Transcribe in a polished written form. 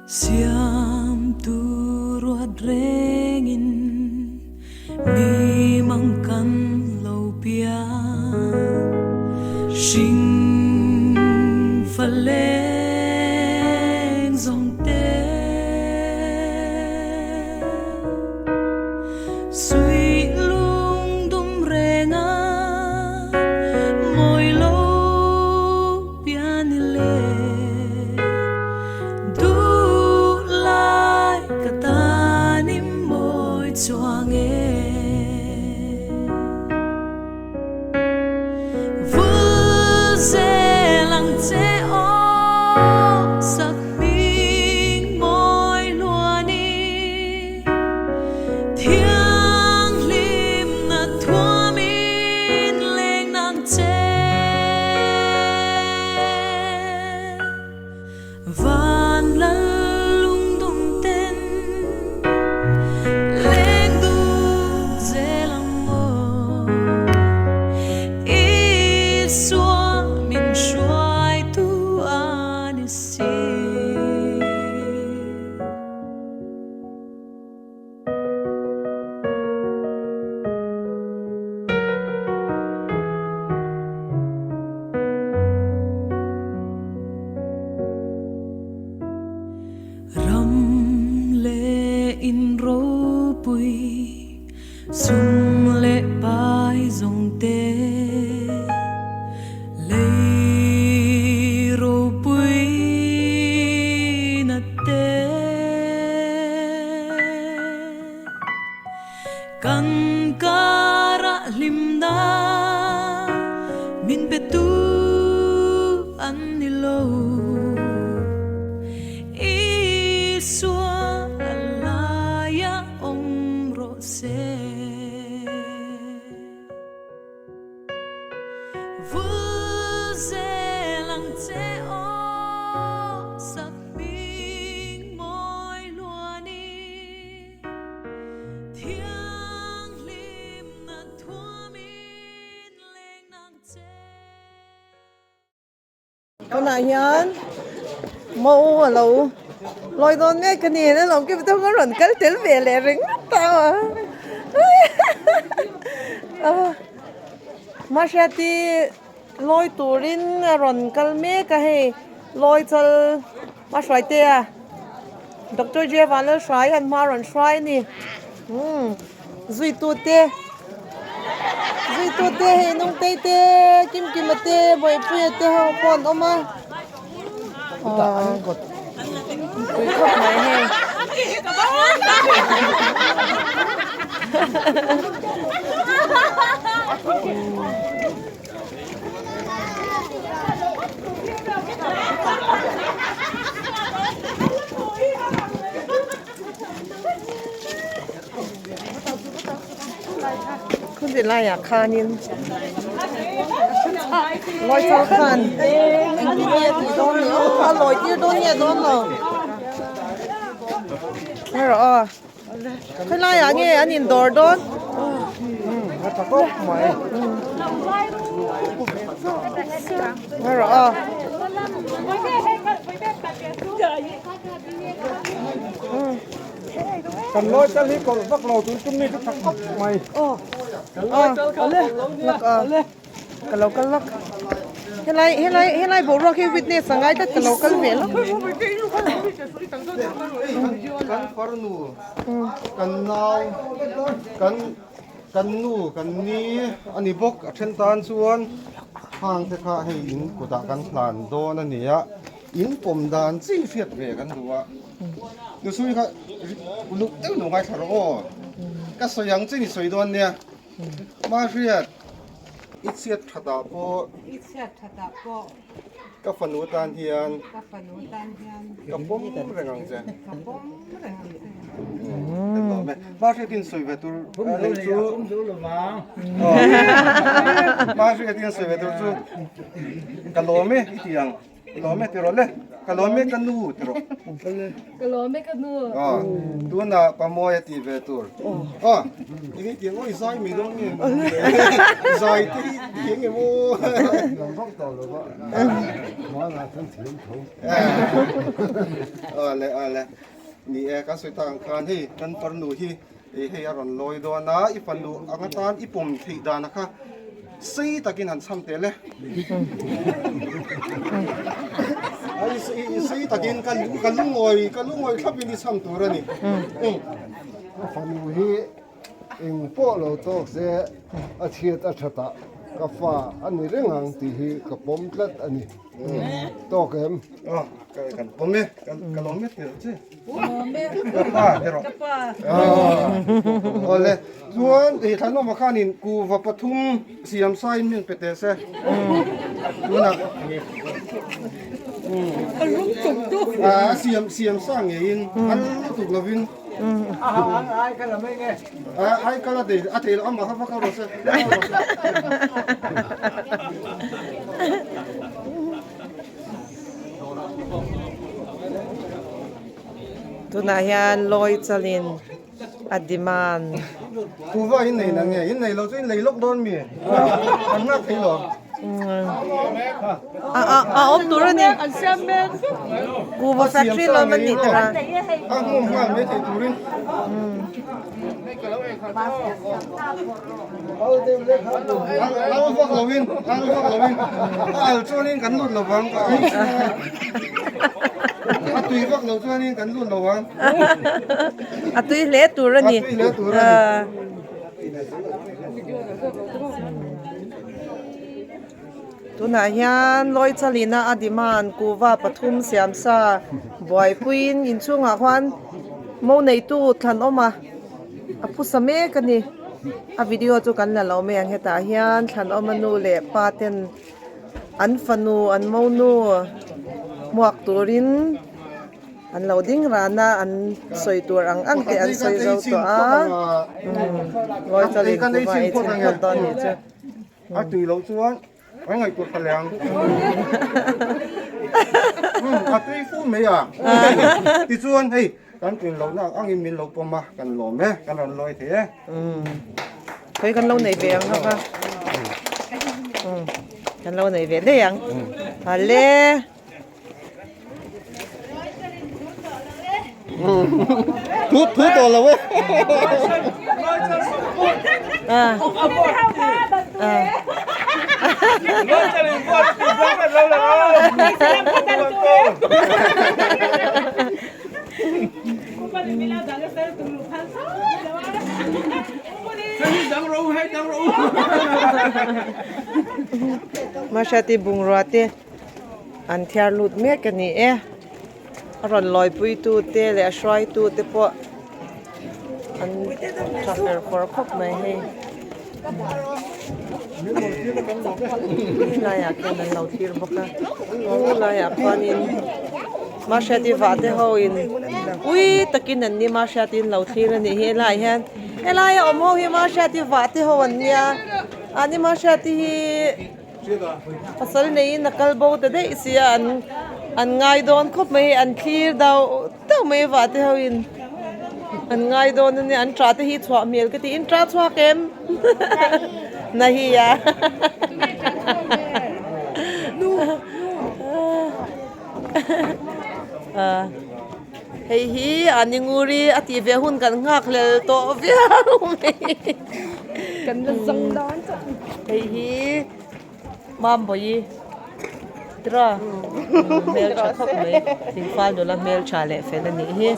Siamtu ruat rengin mi mang kan lo piang Hring fa leng zawng te Suih lung dum renga mawi lo pian i le Duh lai ka tan i mawi chuang e Vul zel ang che aw sak hming mawi luan i Thianghlimna thuamin leng nang che. Van lal lungdum ten leng duh zel ang maw? Isua min hruaitu a ni si. Ram leh in ropui sum leh pai zawng te lei ropui na te. Kan karah hlimna min petu an ni lo. Isua a laia awm rawh se. Vul zel ang che aw sak hming mawi luan i Thianghlimna thuamin leng nang che. Tunah hian mo a lo lawi dawn mek a ni a lo kip deuh a rawn kal tel ve leh ringawt a Mahriati lawi turin a rawn kal mek a hei lawi chal Mahruaitea Doctor J Vanlalhrai an hma a rawn hruai a ni umm zuitute zuitute hei Nungtei te Kimkima te Bawihpuia te ho pawh an awm a aw pui khawp mai hei. Khun ti laiah khanin lawi chal khan engtin nge a tih dawn ni aw a lawi tir dawn nge dawn lo erawh aw. Khawi ah nge an in dawr dawn? A tha khawp mai. Ngaih rawh aw. Kan lawi chal hi kawlh vak lo tun tum mi chu tha khawp mai. Kan lawi chal kha kawlh lo nia. Ka lo kal lawk. Helai helai helai boruak hi witness a ngai tlat ka lo kal ve lawk. Kan farnu kan nau kan kan nu kan ni a ni bawk a then tan chuan hang te kha hei in kutah kan hlan dawn a ni a in pawm dan chi hriat ve kan duh a nusui kha uluk deuh lo ngaithla rawh aw ka sawi ang chin i sawi dawn nia. Mahriat, i chhiat that ah pawh. I chhiat that ah pawh. Ka fanu tan hian. Ka fanu tan hian. Ka pawm reng ang che. Ka pawm reng ang che. Kan lawm e. Mahriat in sawi ve tur nei chu. Pawm zo lo vang. Mahriat in sawi ve tur chu ka lawm e i ti ang. Lawm e tiraw le. Ka lawm e ka nu tiraw. Ka lawm e ka nu. Aw tunah Pamuai a tih ve tur. Aw eng nge tiang aw i zai mai dawn nge zai te hi ti eng emaw. Thiam vak tawh lo va hmanah chuan thiam tho. Aw le aw le ni e kan sawi tak ang khan hei kan farnu hi hei a rawn lawi dawn a i fanu ang atan i pawm theih dan a kha Sei takin han chham tel e. Ai sei takin ka ka lungawi ka lungawi thlapin i chham tur a ni. Ka fanu hi eng pawh lo tawk se a chhiat a that ah ka fa a ni reng ang tih hi ka pawm tlat a ni. Tawk em? Aw kan pawm e ka lawm e tel che. Ka pa erawh. Ka pa. Awle chuan hei thlanawma khanin kuva pathum siam sain min pe teh se. Tunah a siam siam sa ngeiin an lutuk lovin ai kal a thei a thei lo amah kha va kal rawh se. Tunah hian lawi chalin a demand. Kuva in nei na nge? In nei lo chu in lei lawk dawn mi? An nghak thei lo. A a a awm tur a ni. Kuva factory lo man nih tara. A hmum nghal mai thei turin. Al vak lovin, al vak lovin, a al chuanin kan lut lovang. A tui vak lo chuanin kan lut lovang. A tui hle tur a ni. A tui hle tur a ni. Tunah hian lawi chalina a demand kuva pathum siamsa buaipuiin inchhungah khuan mo neitu thlan awm a. A phusa mek a ni. A video chu kan la lo mai ang hetah hian thlanawma nu leh pa ten an fanu an monu hmuak turin an lo ding ran a an sawi tur ang ang te an sawi zo tawh a ngawi chawlh in kuhva ei chhin phawt dawn nih chu. A tui loh chuan An ngaihtuah ta leh ang. A tui fu mai a. Tichuan hei kan tlin lohna ang angin min lo pawm a, kan lawm e, kan rawn lawi thei e. Khawi kan lo nei ve ang hawk a. Kan lo nei ve daih ang. Hale. Thu thu tawh lo e. Mahriati bungrua te. An thiar lut mek a ni e. A rawn lawipui tu te leh a hruai tu te pawh an tha fer fawr khawp mai hei. Helaiah khian an lo thlir bawk a, chu laiah khuanin Mahriati vahte ho in ui takin an ni Mahriati in lo thlir a nih hi helaiah hian helaia awm ho hi Mahriati vahte ho an nia a ni Mahriati hi. Pasal neiin a kal bo ta daih si a an an ngai dawn khawp mai an thlir deuh deuh mai vah te ho in an ngai dawn a nia an tah te hi chhuah hmel ka ti in tah chhuak em nahi a hei hi a ni nguri a tih ve hun kan nghak hlel tawh viau mai. Kan la zawng dawn chauh. Hei hi Mambawi tira hmeltha khawp mai thingfal nula hmeltha leh fel a nih hi.